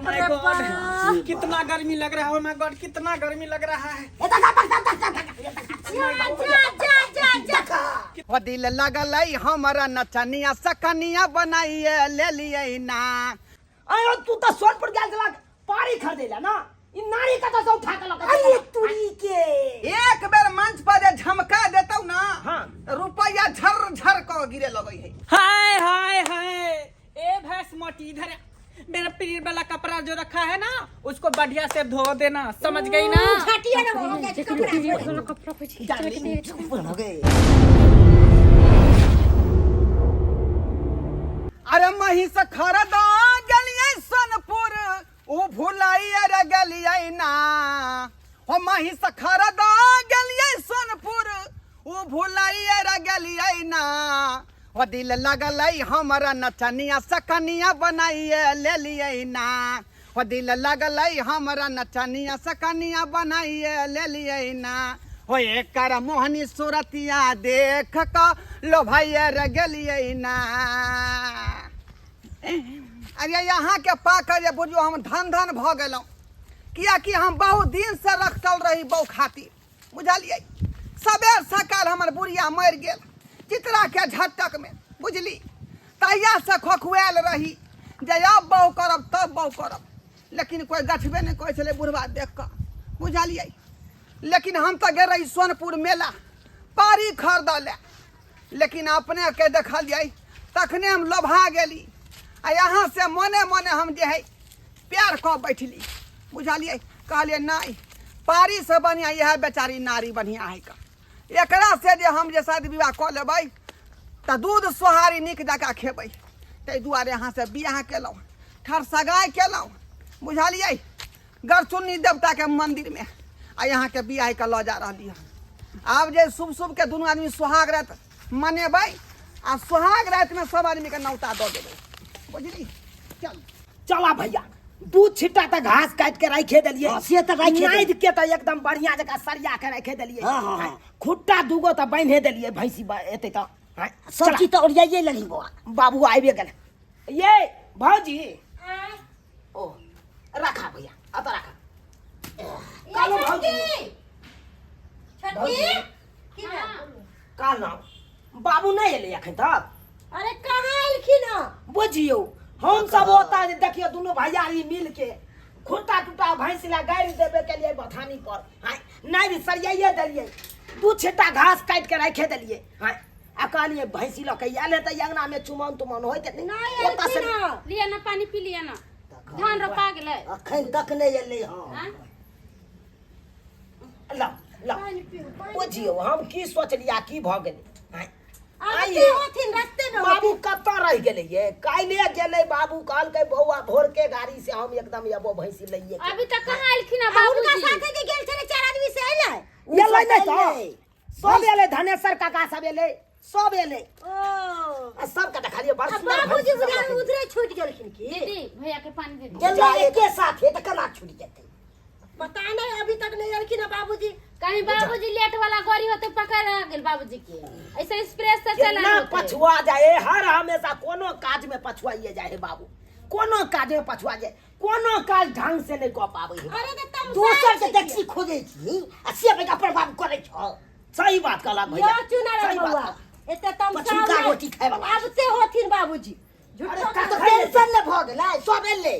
My God, कितना गर्मी लग रहा है। My God, कितना गर्मी लग रहा है। जा जा जा जा जा। ओ दिल लगल हमरा नचनिया सकनिया बनाइए ले लियै ना। अरे तू तऽ सोनपुर गेल छलक पारी खरीदे ला ना, ई नारी कतऽ से उठा के लऽ के अरे तुरी के एक बेर मंच पर जे झमका देतौ ना, हाँ। रुपया झर झर क गिरे लगै है। हाय हाय हाय, ए भैंस मोटी, इधर आ। मेरा पीर वाला कपड़ा जो रखा है ना, उसको बढ़िया से धो देना, समझ गई ना? छाटिया ना हो गया कपड़ा। अरे महिष खरदा गेलियै सोनपुर, ओ भुलाइए रे गेलियै ना। हो महिष खरदा गेलियै सोनपुर, ओ भुलाइए रे गेलियै ना। ओ दिल लगलै हमरा नचनिया सकनिया बनाइए ले लियै ना। ओ दिल लगलै हमरा नचनिया सकनिया बनाइए ले लियै ना। हो एकर मोहनी सूरतिया देख क लोभाइए रे गेलियै ना। अरे यहाँ के पाकर जे बुझियो हम धन धन भऽ गेलहुँ, कियाकि हम बहुत दिन से रखल रही बहू खातिर, बुझलियै? सबेर सकाल हमर बुढ़िया मरि गेल चित्रा के झटक में, बुझली? तहिया से खोखुआयल रही जे अब बहु करब तब बहु करब, लेकिन कोइ गछबे नहि करै छलै बुढ़वा देख कऽ, बुझलियै? लेकिन हम तऽ गेल रही सोनपुर मेला पारी खरीदऽ लए, लेकिन अपने के देखलियै तखने हम लोभा गेली आ यहाँ से मने मने हम जे है प्यार कऽ बैठली, बुझलियै? कहलियै नहि, पारी से बढ़िआँ इएह बेचारी नारी बढ़िआँ है का, एकरा से जे हम जे शादी विवाह कऽ लेबै तऽ दूध सोहारी नीक जकाँ खेबै। ताहि दुआरे अहाँ से बियाह केलहुँ, ठर सगाइ केलहुँ, बुझलियै? गरचुन्नी देवताके मन्दिरमे आ यहाँके बियाह कऽ लऽ जा रहली हन। आब जे शुभ शुभ के दुनू आदमी सुहाग राति मनेबै आ सुहाग रातिमे सब आदमीके नौता दऽ देबै, बुझली? चल चला भैया, दू छिट्टा तऽ घास काटि के राखे देलियै। हाँ, से तऽ राखे देलियै। नादि के तऽ एकदम बढ़िया जकाँ सरिया के राखे देलियै। हाँ, हाँ, हाँ। खुट्टा दूगो तऽ बान्हे देलियै, भैंसी एतै तऽ। हाँ, सब चला। चीज तऽ ओरियाइए लेलही बौआ। बाबू आबि गेल। ये भौजी, ओ रखा भैया, अतऽ रखा। कहलहुँ भौजी, छोटकी की भेल? कहलहुँ बाबू नहि एलै एखन तक? अरे कहाँ एलखिन हँ? बुझियौ, हम सब ओतऽ जे देखियौ दुनू भैयारी मिल के खुट्टा टुट्टा भैंस लए गाड़ि देबे के लिए बथानी पर, हाँ, नहि सरियाइए देलियै, दू छिट्टा घास काटि के राखे देलियै, हाँ, आ कहलियै भैंसी लऽ के आयल हेतै अंगना में चुमौन तुमौन होइत हेतै। नहि ओतऽ से एलखिन हँ। लिअ ना, पानी पी लिअ ना, धान रोपा गेलै। अखन तक नहि एलै हँ। आँय? ल ल। पानि पीऊ, पानि। बुझियौ हम की सोचलियै आ की भऽ गेलै, आँय? आब आइए। के होथिन रस्ते में। बाबू कतऽ रहि गेलै ये? काल्हि गेलै बाबू, कहलकै बौआ भोर के गाड़ी से हम एकदम एबो भैंसी लइए के। अभी तक कहाँ एलखिन हँ आ हुनका बाबूजी? साथे जे गेल छलै चारि आदमी से एलै? एलै नहि तऽ सब एलै, धनेश्वर काका सब एलै, सब एलै। ओ आ सबके देखलियै बड़ आ सुंदर बाबूजी भैंसी सब बुझा रखै। उधरे छूटि गेलखिन की? दीदी, भैया के पानी दे दी। गेलै एके साथे तऽ केना छूटि जेतै? पता नहीं, अभी तक नहीं एलखिन हँ बाबूजी। कहीं बाबूजी लेट वाला गाड़ी होते पकड़ आ गेल बाबूजी के, ऐसे एक्सप्रेस से चला केना होते। पछुआ जाए, हर हमेशा कोनो काज में पछुआइए जाए है बाबू, कोनो काज में पछुआ जाए, कोनो काज ढंग से नहीं कऽ पाबै है। अरे तऽ तमसायल दोसर के छै। टैक्सी खोजै छी आ से बेटा अपन बाबू करै छौ। सही बात कहलक भैया, यो चुनार सही बात बौआ कहलक। एते तमसायल पछुलका नहि। रोटी खाय वाला। आबते होथिन बाबूजी। अरे झूठो कखन तऽ टेंशन ने भऽ गेलै, सब एलै,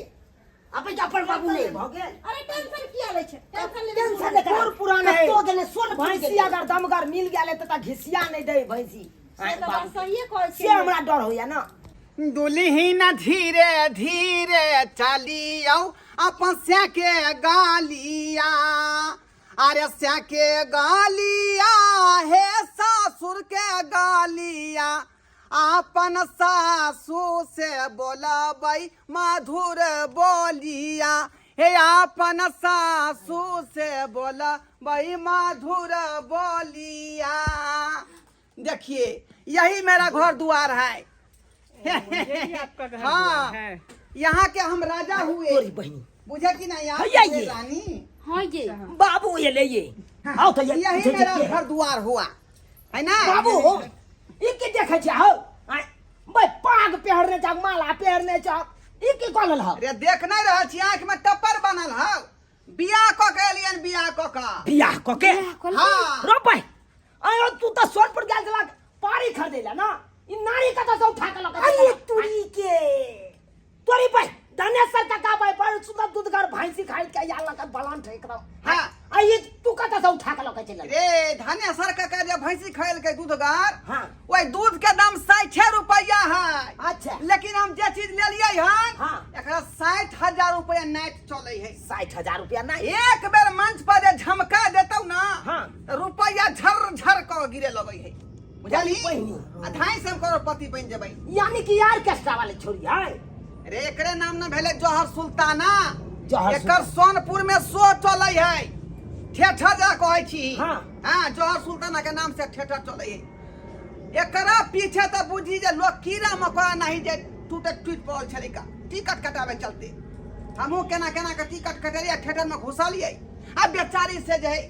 अपन अपन बाबू नहि भऽ गेल। अरे टेंशन किया लै छै? टेंशन लेने टेंशन नहि बूढ़ पुरान है। कतौ गेलै सोन भैंसी अगर दमगर मिल गेल तऽ घिसिया नहि दे भैंसी। से तऽ बात सहिए कहै से छियै। हमरा डर होइया ना। दुल्हीन धीरे धीरे चलियौ अपन के गालिया, अरे के गालिया हे सासुर के गालिया, अपन सासू से बोलबै मधुर बोलिया, हे अपन सासू से बोलबै मधुर बोलिया। देखिए, यही मेरा घर द्वार है। यही आपका घर हाँ। द्वार है? यहाँ के हम राजा हुए। तोरी बहिनी। बुझे कि नहीं आप? भैया हुए ये। रानी। हाँ ये बाबू एलै ये, आओ तऽ ये। यही मेरा घर द्वार हुआ है ना। बाबू, ई की देखै छी? हौ आँय, बै पाग पहिरने छह, माला पहिरने छह, ई की कऽ लेलहक? रे देख नहीं रहल छी, आँख में टप्पर बनल हौ। बियाह कऽ के एलियन, बियाह कऽ के। बियाह कऽ के? हाँ। रो भाई, आयो तू तऽ सोनपुर गेल छलक पारी खरीदै ला ना, ई नारी कतऽ से उठा के लऽ के अरे तुरी के तोरी भाई धनेश्वर काका भाई बड़ सुंदर दूधगर भैंसी खरीद के आयल लगा बलन एकदम। हाँ। आ ई तू कतऽ से उठा के लऽ के चलि एलही? रे धनेश्वर काका जे भैंसी खरीदलकै दूधगर, हाँ। ओहि दूध के दाम 60 रुपया है। अच्छा। लेकिन हम जे चीज लेलियै हन, हाँ। एकरा 60,000 रुपया नाइट चलै है। 60,000 रुपया नहीं? एक बेर मंच पर जे झमका देतौ ना, हाँ। तऽ रुपया झर झर कऽ गिरे लगै है, बुझलही? बहिनी। आ 250 करोड़पति बनि जेबै। यानी कि यार केस्टा वाले छोरी है। रे एकरे नाम न भेलै जौहर सुल्ताना। जौहर एकर सोनपुर में शो चलै है, ठेठर जा कहै छी। हाँ। हाँ, जौहर सुल्ताना के नाम से ठेठर चलै है। एकरा पीछे तऽ बुझी जे लोग कीड़ा मकोड़ा नहीं जे टूटे टूट पड़ल छलै का टिकट कटाबे चलते। हमहूँ केना केना के टिकट कटेलियै, ठेठर में घुसलियै आ बेचारी से जे है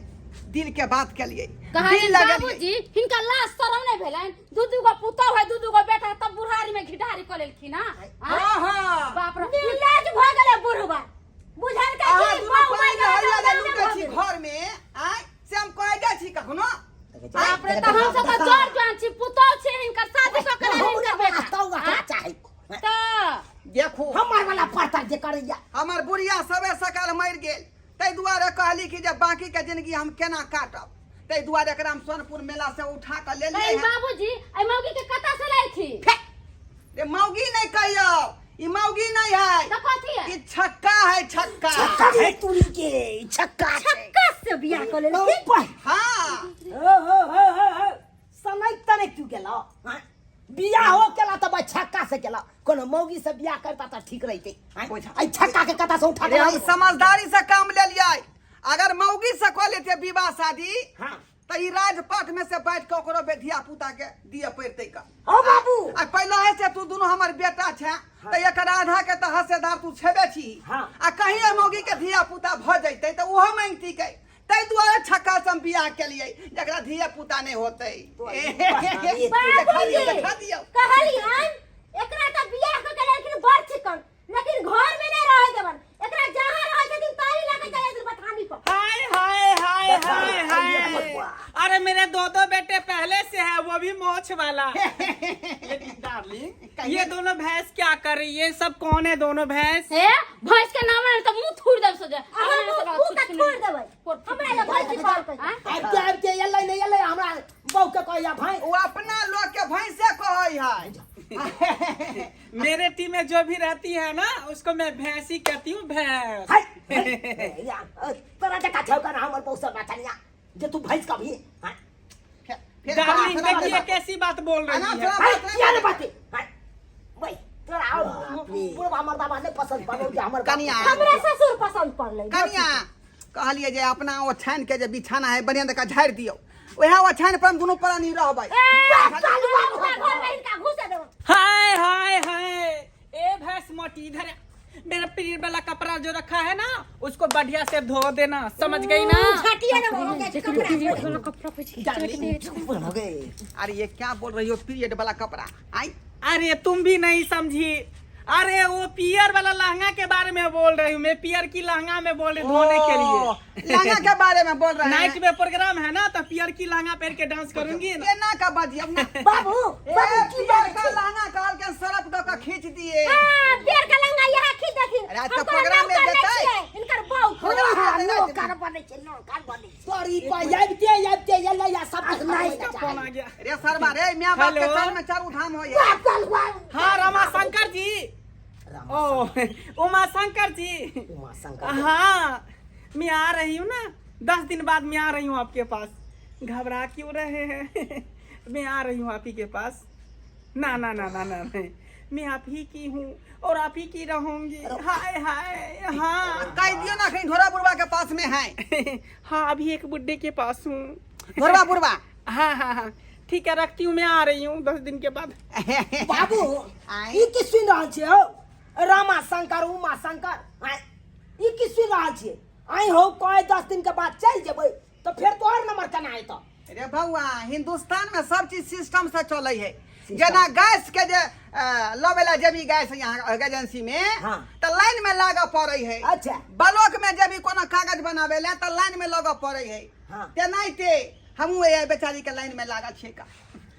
दिल के बात केलियै, कहलिन दिल लगेलियै। बाबूजी, हिनका लाज शरम नहि भेलनि? दू दू गो पुतहु है, दू दू गो बेटा है, तब बुढ़ारी में घिढारी कऽ लेलखिन हँ? हाँ, हाँ। बाप रे। निर्लज भऽ गेलै बुढ़वा, बुझल का अहाँ कि दुनू बहु पानि मरि हरिया गेलै, जे लूटै छी भऽ गेलै। घर में, आँय, से हम कहै जाइ छी कखनो? बाप रे, तऽ हमसब तऽ जर जान छी, पुतहु छै हिनकर, शादी कऽ के लेलनि हिनकर बेटा। तऽ ओकरा चाही। तऽ देखू हमर वाला परतर जे करैया। हमर बुढ़िया सबे सकाल मरि गेल, ताहि दुआरे कहली कि जे बाकी के जिंदगी हम केना काटब, ताहि दुआरे एकरा हम सोनपुर मेला से उठा के लेलियै ए हन। बाबूजी, एहि मौगी के कतऽ से लायलखिन? रे मौगी नहीं कहियो, ई मौगी नहीं है। तऽ कथी है? ई छक्का है, छक्का। छक्का है तुरी के, ई छक्का छै। छक्का से बियाह कऽ लेलखिन। ओ, हाँ। हो, हो, हो, हो, हो। समय तने क्यों गेलो? हाँ? बियाह हो केला तऽ भाई छक्का से केला, कोनो मौगी से बियाह करता तऽ ठीक रहिते। हाँ? आई छक्का के कथा से उठा अरे के हम लाइयो। समझदारी से काम लेलियै, अगर मौगी से कऽ लेते विवाह शादी, हाँ। तऽ ई राजपाट में से बैठ के ओकरो बे धिया पुता के दिए पड़तै का। हो बाबू। आ पहले है से तू दुनू हमर बेटा छे, तऽ एकर आधा के तऽ हसेदार तू छेबे छी। हाँ। आ कहीं मौगी के धिया पुता भऽ जैतै तऽ ओहो मांगती के, ताहि दुआरे छक्का से हम बियाह केलियै जकरा धिया पुता नहि होतै। देखा दियौ, देखा दियौ। कहलियन एकरा तऽ बियाह कऽ के लेलखिन बड़ चिकन, लेकिन घर में नहीं रहे देवन एकरा, जहाँ रहे छथिन ताही लगे जाय छथिन बथानी पर। हाय हाय हाय हाय हाय, अरे मेरे दो दो बेटे पहले से है, वो भी मोछ वाला। लेकिन डार्लिंग, ये दोनों भैंस क्या कर रही है? सब कौन है दोनों भैंस? हे, भैंस के नाम है तऽ मुंह थूर देब सोझे। अहाँ मुँह तऽ थोड़ देबै, हमरा लग भैंसी कहलकै। आँय? आबि के आबि के एलै नहि एलै, हमरा बहू के कहैया भैंस। ओ अपना लोग के भैंसे कहै है। मेरे टीम में जो भी रहती है ना, उसको मैं भैंसी कहती हूँ, भैंस। हाय, हाय, या, तोरा जका छौ का हमर बहू सब बचनिया जे तू भैंस कभी। हाँ? फिर डार्लिंग बात देखिए कैसी बात बोल रही अनाप है। शनाप हाय, बात नहीं। किया ने बाते? हाय, वही, तोरा और बुढ़वा मर्दाबा नहि पसंद पड़लौ जे हमर बाप। कनिया। हमरा ससुर पसंद पड़लै। कनिया, कहलियै जे अपना ओछानि के जे बिछाना है बढ़िया जकाँ झाड़ि दियौ, वएह ओछानि पर हम दुनू प्राणी रहबै। अपना घर में हिनका घुसे देबै। हाय हाय हाय, ए भैंस मोटी, इधर आ। मेरा पीर वाला कपड़ा जो रखा है ना, उसको बढ़िया से धो देना, समझ गई ना? झाटिए ना हो गया कपड़ा। अरे ये क्या बोल रही हो, पीरियड वाला कपड़ा? आई अरे तुम भी नहीं समझी, अरे वो पियर वाला लहंगा के बारे में बोल रही हूँ मैं, पियर की लहंगा में बोल रही हूँ धोने के लिए। लहंगा के बारे में बोल रहे हैं। नाइट में प्रोग्राम है ना, तो पियर की लहंगा पहन के डांस करूंगी ना। ये ना का बाजियौ ना। बाबू, ए, बाबू की पियर बात का छै? लहंगा कहल के सरफ दऽ के खींच दिए। हाँ, पियर का लहंगा यहाँ खींच देथिन। अरे आज तो हमको प्रोग्राम में नौकर नहीं देतै। छियै, हिनकर बहू। प्रोग्राम हाँ, में देतै। नौकर बनै छै, नौकर बनै छै। तोरी पर आबिते आबिते एलै आ सब किछु नहीं, खाबै लए फोन आ गया। रे सरबा रे, मियां बाप के हेलो। चाल में चारू धाम होइए। हाँ रमाशंकर जी, ओ उमा शंकर जी। उमा शंकर। हाँ मैं आ रही हूँ ना, 10 दिन बाद मैं आ रही हूँ आपके पास। घबरा क्यों रहे हैं? मैं आ रही हूँ आप ही के पास। ना ना ना ना ना, नहीं, मैं आप ही की हूँ और आप ही की रहूंगी। हाय हाय, हाँ। कह दियो ना कहीं ढोरा बुढ़वा के पास में है। हाँ, अभी एक बुड्ढे के पास हूँ। ढोरबा बुढ़वा। हाँ हाँ हाँ, ठीक है, रखती हूँ, मैं आ रही हूँ 10 दिन के बाद। बाबू, आँय। ई की सुनि रहल छियै हौ? रामा शंकर उमा शंकर, आँय, ई की सुनि रहल छियै? आँय हौ, कहे 10 दिन के बाद चलि जेबै तऽ फेर तोहर नंबर केना एतौ? रे बउआ, हिंदुस्तान में सब चीज सिस्टम से चले है। जेना गैस के जे लबै ला जेबी गैस यहाँ एजेंसी में हाँ। तऽ लाइन में लागऽ पड़ै है अच्छा। ब्लॉक में जेबी कोनो कागज बनाबै ला तऽ लाइन में लगऽ पड़ै है हाँ। तेनाहिते हमहूँ एहि बेचारी के लाइन में लागल छियै का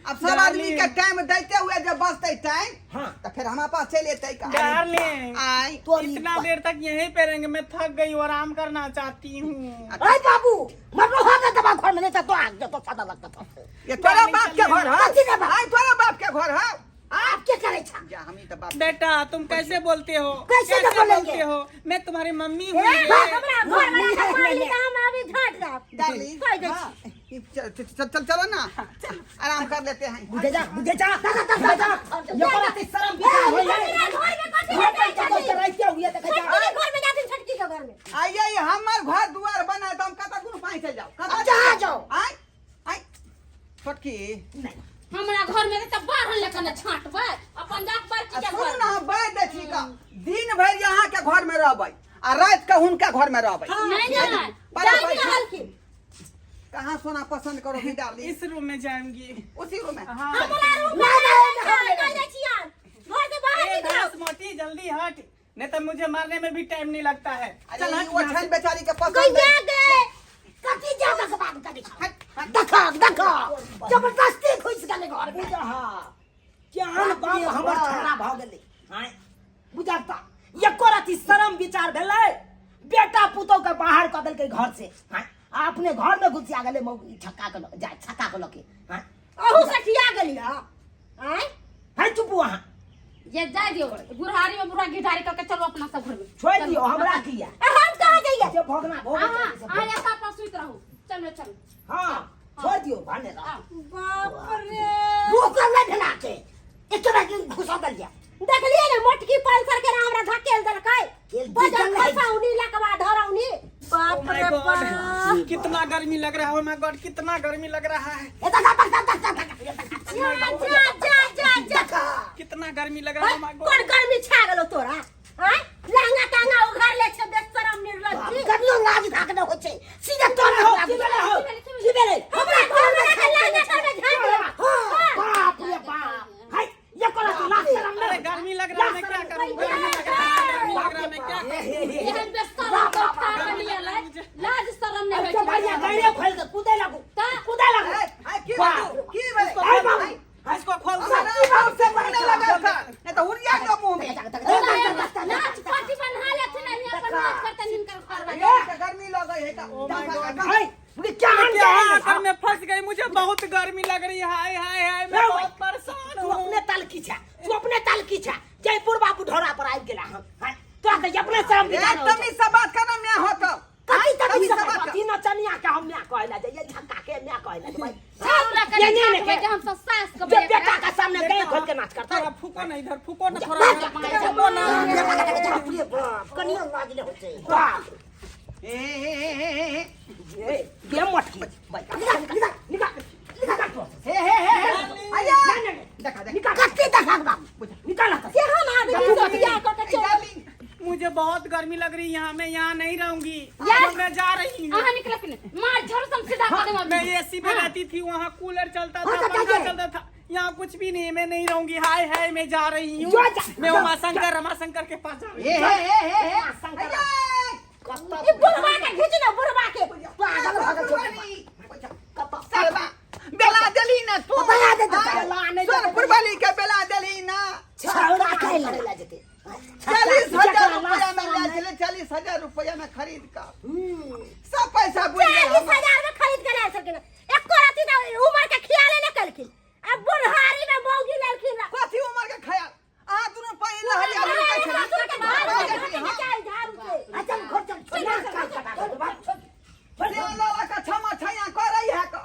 अब सब आदमी के टाइम देते हुए जब बचते टाइम हाँ। तो फिर हमारे पास चले एतै का डार्लिंग आय तोरी इतना देर तक यहीं पे रहेंगे, मैं थक गई हूँ, आराम करना चाहती हूँ। अरे बाबू मरलो हो गया दबा घर में नहीं तो आग तो सादा लगता था। ये तोरा बाप के घर है। कथी के बाप? आय तोरा बाप के घर है। आप क्या करे छा? जा हम ही तो बाप। बेटा तुम कैसे बोलते हो, कैसे कैसे बोलेंगे? बोलते हो, मैं तुम्हारी मम्मी हूँ। ए, हमरा घर वाला के मार ली तऽ हम अभी झाँट जाब। डार्लिंग कहि दै हाँ, छी। ई चल चल चल चलो ना, आराम कर लेते हैं। बुझे जा, बुझे जा, बुझे जा। ये पर अति शर्म भी होई है। हमरा घर में कथी घर भेटै पर तो छथिन? रहते हुए देखै जा। छोटकी के घर में जाथिन, छोटकी के घर में। आइए ये हमर घर दुआर बना तो हम कतऽ गुरु पाई चल जाओ, कतऽ अब जहाँ जाओ। आय आय छोटकी हमरा घर में त बाहर लेके न छांटबै अपन जात पर आ की सुनू घर ना, हम बाजि दै छी का दिन भरि यहाँ के घर में रहबै आ रात के हुनका घर में रहबै। नहीं नहीं बड़ा जाय पैसा। रहलखिन। कहाँ सोना पसंद करोगी डार्लिंग? इस रूम में जाऊंगी। उसी रूम में। हाँ। हमरा रूम में ना, ना, ना, ना, कहि दै छियन। घर से बाहर ए, निकलो। घास मोटी जल्दी हट, नहीं तो मुझे मारने में भी टाइम नहीं लगता है। अरे चल हट ई यहाँ ओछाइन से। बेचारी के पसंद गैया है। गे। कथी ज्यादा के बात करै छा? हट, हट। देखा देखा जबरदस्ती घुसि गेलै घर में। बुझा केहन बाप हमर छोरा भऽ गेलै। आँय बुझा ता एको रति शरम विचार भेलै? बेटा पुतोह के बाहर कऽ देलकै घर से। आँय आ अपने घर में घुसिया गेलै मौगी छक्का के लऽ जा, छक्का के लऽ के। आँय अहू सठिया गेली हँ। आँय है चुप अहाँ। ये जाय दियो बुढ़ारी में बुढ़ा घिढारी करके चलो अपना सब घर में। छोड़ दियो हमरा किया। आ हम कहाँ जइयै? जे भगना भोग अहाँ अहाँ एका पर सुति रहू। चलो चलो। हाँ छोड़ दियो भने रह। बाप रे रोकल नहि भेला के एतबा दिन घुसा देलियै। देखलियै ने मोटकी पल्सर के हमरा धकेल देलकै। केल बजल जीतल नहीं। खसाउनी लकवा धरौनी। बाप Oh my रे God, बाप। कितना गर्मी लग रहा है, oh my God, कितना गर्मी लग रहा है। ए दखा दखा दखा दखा जा जा जा जा जा। दखा। कितना गर्मी लग रहा है, oh my God। कोन गर्मी छा गेलो तोरा? आँय लहंगा तहंगा उघार ले छै बेशरम निर्लज्ज। कनियो लाज धाक नहि होइ छै, सीधे तोरा हो की भेलै हो की भेलै? हमरा घर में के लहंगा तहंगा झाँक ले। हाँ बाप रे बाप है ये कोला तो लाज शरम अरे नहीं। गर्मी लग रहा है, मैं क्या करूं? गर्मी लग रहा है, गर्मी लग रहा है, मैं क्या करूं? एहन बेशरम के उठा के लिए लै, लाज शरम नहीं होइ तो छै। भैया गैरे खोल के कूदे लगू, कूदे लगू। आय, आय, की भेलै? की भेलै? आय बाबू इसको खोल हमरा बाप से मुँह नहीं लगा था, नहीं तो हुरिया दो मुँह में। नाच पार्टी बन्हा लेथिन आ हियाँ पर नाच करतनि हिनकर घर वाला। ये गर्मी लगे है का। Oh my God. है मुझे क्या मैं हम क्या क्या आकर मैं फंस गई, मुझे बहुत गर्मी लग रही है। हाय हाय हाय, मैं रे बहुत परेशान तू हूँ। अपने ताल की छा, तू अपने ताल की छा। जयपुर बाबू ढोरा पर आबि गेला हन। हाय तोरा तऽ अपने शरम ए, विचार होइ छै। तमीज से बात करना मैं होता। कथी तमीज से तमीज से बात बात कथी नचनिया के हम म्या कहला जाइए, छक्का के म्या कहला जाइए। झाड़ू लऽ के ये नहीं झाँकबै ने जे हमसब सास के जे बेटा के सामने गए खोल के नाच करता। थोड़ा फूको ना इधर, फूको ना थोड़ा इधर, फूको ना। बाप रे बाप कनियो लाज नहि होइ छै। बाप ए, ए, ए, ए, ए, ए। ये ये मटकी निकाल निकाल निकाल निकाल तो हे, हे, हे, हे। आया। नहीं नहीं देखा, देखा। निकाल कथी देखा बाबू? निकाल हता। केहन आदमी सब बियाह कऽ के ए, चलि डार्लिंग, मुझे बहुत गर्मी लग रही है, यहाँ मैं यहाँ नहीं रहूंगी। यार। मैं जा रही हूँ। अहाँ निकलक ने मार झाड़ू से हम सीधा कऽ देब। मैं एसी में रहती थी, वहाँ कूलर चलता हाँ, था, तो पंखा जाइए। चलता था, यहाँ कुछ भी नहीं है, मैं नहीं रहूंगी। हाय हाय मैं जा रही हूँ। जो जा- मैं जा- उमाशंकर रमाशंकर के पास जा रही हे, हे, हे, हे, हे। शंकर। आया। ई बुढ़वा के घीच ने बुढ़वा के। पागल भऽ गेल छै। सालबा, बेला देली ना तू। बेला दे दे, आय, बेला नहीं सुन, दे दे। पुरबली के बेला देली ना। छौड़ा कैला जेते 40,000 रुपया में ले छले, 40,000 रुपया में खरीद का सब पैसा बुझ गेल चालीस हमर। हजार में खरीद के लायल छलखिन। एको रति तऽ उमर के खियाले नहि केलखिन। आ बुढ़ारी में मौगी लेलखिन। कथी उमर के ख्याल? अहाँ दुनू पहिल हरियाली बुढ़ारी कहै छली। ससुर के झाड़ू बाजै से छली, हाँ। चाही झाड़ू से। अच्छा घर चल छोड़ काम कटा दे बाप छोड़ से लड़ा के क्षमा छैया करै है क।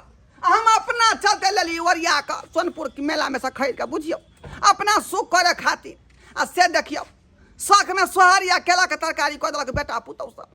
हम अपना चलते लेली ओरिया के सोनपुर के मेला में से खरीद के, बुझियौ अपना सुख करे खातिर। आ से देखियौ शौक में सोहर या केला के तरकारी कऽ देलक बेटा पुतहु सब।